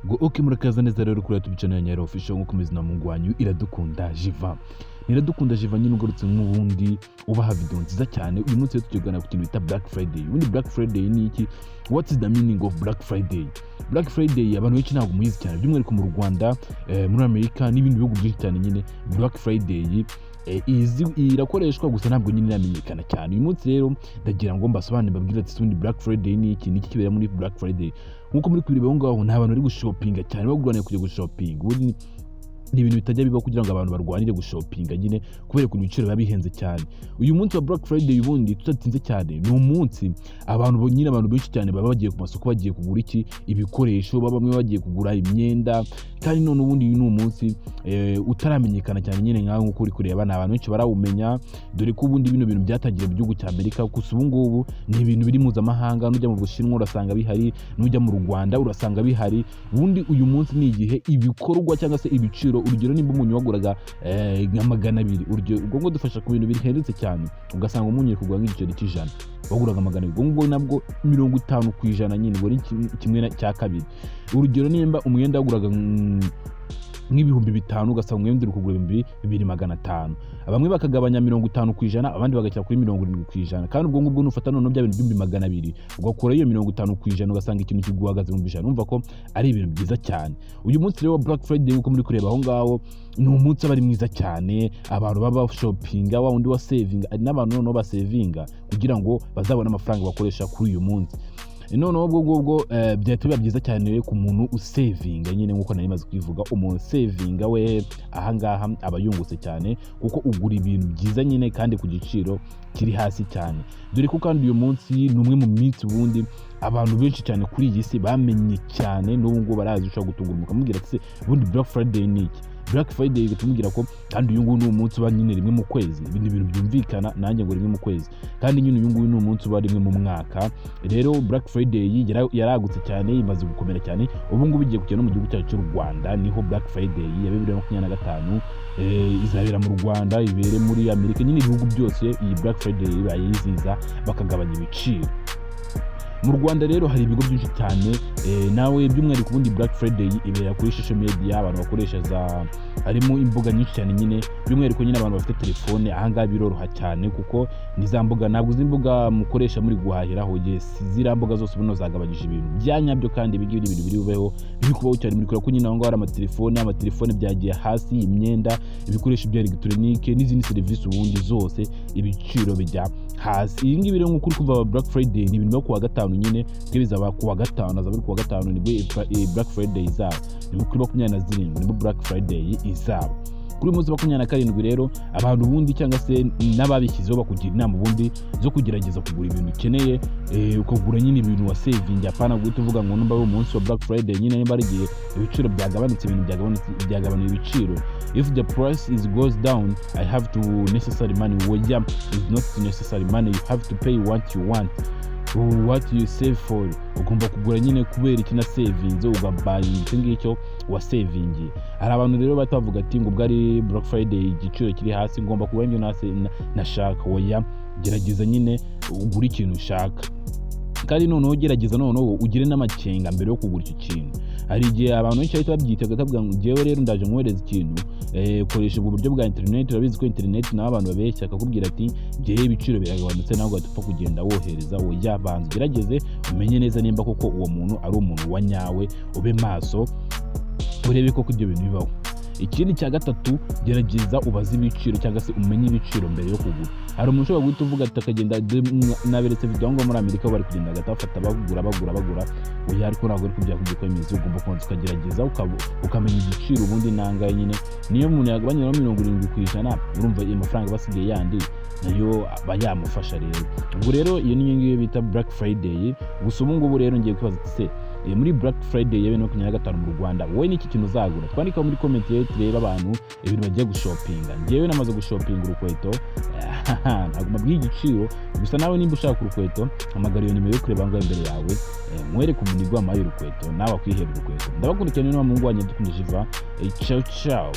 Ngo ok, murakaza neza rero kuri YouTube channel ya Nyairo Official. Nkuko mubizi na mungu wanyu Iradukunda Jiva. Iradukunda Jiva nyine ugarutse nk'ubundi ubaha video nziza cyane. Uyu munsi rero tugiye kuganira ku kintu bita Black Friday. Ubundi Black Friday ni iki? What is the meaning of Black Friday? Black Friday abantu benshi ntabwo muyizi cyane, by'umwihariko mu Rwanda, muri Amerika n'ibindi bihugu byinshi cyane. Nyine Black Friday irakoreshwa gusa ntabwo nyine iramenyekana cyane. Uyu munsi rero ndagira ngo mbasobanurire, mbabwire ati ubundi Black Friday ni iki, ni iki kibera muri Black Friday? Nkuko muri kubireba aho ngaho, ni abantu bari gushopinga cyane, baguraniye kujya gushopinga. Ubundi ni ibintu bitajya bibaho kugira ngo abantu barwanire gushopinga nyine, kubera ukuntu ibiciro biba bihenze cyane. Uyu munsi wa Black Friday ubundi, tudatinze cyane, ni umunsi abantu nyine, abantu benshi cyane baba bagiye ku masoko, bagiye kugura iki? Ibikoresho, baba bamwe bagiye kugura imyenda. Kandi none ubundi uyu ni umunsi utaramenyekana cyane nyine nkaho nk'uko uri kureba, ni abantu benshi barawumenya, dore ko ubundi bino bintu byatangiriye mu gihugu cya Amerika. Gusa ubu ngubu ni ibintu biri mpuzamahanga. Nujya mu Bushinwa urasanga bihari, nujya mu Rwanda urasanga bihari. Ubundi uyu munsi ni igihe ibikorwa cyangwa se ibiciro, urugero nimba umunyu waguraga nka 200, urugero ubwo ngo dufasha ku bintu bihendutse cyane, ugasanga umunyu uri kugura nk'igiceri cy'100, waguraga 200, ubwo ngubwo nabwo 50% nyine, ubwo ni kimwe cya kabiri. Urugero nimba umwenda waguraga nk'5000, ugasanga umwenda uri kugura 2500, bamwe bakagabanya 50%, abandi bagashyira kuri 70%. Kandi ubwo ngubwo nufata noneho bya bintu 200,000, ugakuraho iyo 50%, ugasanga ikintu kiguhagaze 100,000. Urumva ko ari ibintu byiza cyane. Uyu munsi rero wa Black Friday, nk'uko muri kureba aho ngaho, ni umunsi aba ari mwiza cyane, abantu baba shoppinga, wa wundi wa savinga, hari n'abantu noneho basevinga kugira ngo bazabone amafaranga bakoresha kuri uyu munsi. Noneho ubwo ngubwo byahita biba byiza cyane rero ku muntu usevinga nyine, nk'uko nari maze kubivuga. Umuntu usevinga we ahangaha aba yungutse cyane, kuko ugura ibintu byiza nyine kandi ku giciro kiri hasi cyane. Dore ko kandi uyu munsi ni umwe mu minsi ubundi abantu benshi cyane kuri iyi si bamenye cyane. N'ubu ngubu barazi, ushobora gutungura umuntu ukamubwira ati: "Se ubundi Black Friday ni iki?" Black Friday ugahita ko kandi uyu nguyu ni umunsi uba nyine rimwe mu kwezi. Ibi ni ibintu byumvikana nanjye ngo rimwe mu kwezi, kandi nyine uyu nguyu ni umunsi uba rimwe mu mwaka. Rero Black Friday yaragutse cyane, imaze gukomera cyane. Ubu ngubu igiye kugera no mu gihugu cyacu cy'u Rwanda. Niho Black Friday ya 2025 izabera mu Rwanda, ibere muri Amerika, nyine ibihugu byose iyi Black Friday ibaye yiziza, bakagabanya ibiciro. Mu Rwanda rero hari ibigo byinshi cyane, nawe by'umwihariko ubundi Black Friday ibera kuri social media, abantu bakoresha za, harimo imbuga nyinshi cyane nyine, by'umwihariko nyine abantu bafite telefone ahangaha biroroha cyane, kuko ni za mbuga, ntabwo izi mbuga mukoresha muri guhahiraho. Yes, ziriya mbuga zose ubuno zagabanyije ibintu bya nyabyo, kandi ibi ngibi ni ibintu biri bubeho, biri kubaho cyane. Muri kureba ko nyine aho ngaho hari amatelefone byagiye hasi, imyenda, ibikoresho bya elegitoronike n'izindi serivisi ubundi zose ibiciro bijya hasi. Ibi ngibi rero, nk'uko uri kuva, Black Friday ni ibintu biba kuwa gatanu nyine, twe bizaba kuwa gatanu, azaba ari kuwa gatanu nibwo Black Friday izaba, ni kuri 27 nibwo Black Friday izaba. Kuri uyu munsi 27 rero, abantu ubundi cyangwa se n'ababishyizeho bakugira inama ubundi zo kugerageza kugura ibintu ukeneye, ukagura nyine ibintu wa saving, apana guhita uvuga ngo nimba ari umunsi wa Black Friday nyine, nimba ari igihe ibiciro byagabanutse, ibintu byagabanutse, byagabanuye ibiciro, if the price is goes down, I have to necessary money. Oya, is not necessary money. You have to pay what you want, what you save for. Ugomba kugura nyine kubera iki na savinze, ugabayinga icyo ngicyo wasevingiye. Hari abantu rero bahita bavuga ati ngo ubwo ari Black Friday, igiciro kiri hasi, ngomba kugura ibyo nashaka. Oya, gerageza nyine ugure ikintu ushaka, kandi noneho gerageza noneho ugire n'amakenga mbere yo kugura icyo kintu. Hari igihe abantu benshi bahita babyita, bakavuga ngo njyewe rero ndaje nkohereza ikintu, koresha ubwo buryo bwa interineti. Urabizi ko interineti naho abantu babeshya, akakubwira ati njyewe ibiciro biragabanutse, nawe ugahita upfa kugenda wohereza. Oya, banza ugerageze umenye neza nimba koko uwo muntu ari umuntu wa nyawe, ube maso urebe koko ibyo bintu bibaho. Ikindi cya gatatu, gerageza ubaze ibiciro cyangwa se umenye ibiciro mbere yo kugura. Hari umuntu ushobora guhita uvuga ati akagenda, naberetse video ngo muri Amerika bari kugenda hagati bafata, bagura, bagura, bagura. Oya, ariko ntabwo ari kubyakubwiye ko bimeze. Ugomba kubanza ukagerageza ukamenya igiciro ubundi nangahe nyine. Niyo umuntu yagabanya 70%, urumva ayo mafaranga basigaye yandi nayo aba yamufasha. Rero ubwo rero iyo niyo ngiyo bita Black Friday. Gusa ubu ngubu rero ngiye kwibaza ati se muri Black Friday ya 2025 mu Rwanda, wowe n'iki kintu uzagura? Twandika muri comment rero, turebe abantu ibintu bagiye gushopinga. Njyewe namaze gushopinga urukweto, ntabwo mbabwiye igiciro. Gusa nawe nimba ushaka urukweto, hamagara iyo nimero yo kureba ngaho imbere yawe, mwereke umuntu wampaye urukweto, nawe akwihera urukweto. Ndabakunda cyane, niba muhungu wanyu Dukunda Jiva. Ciao ciao.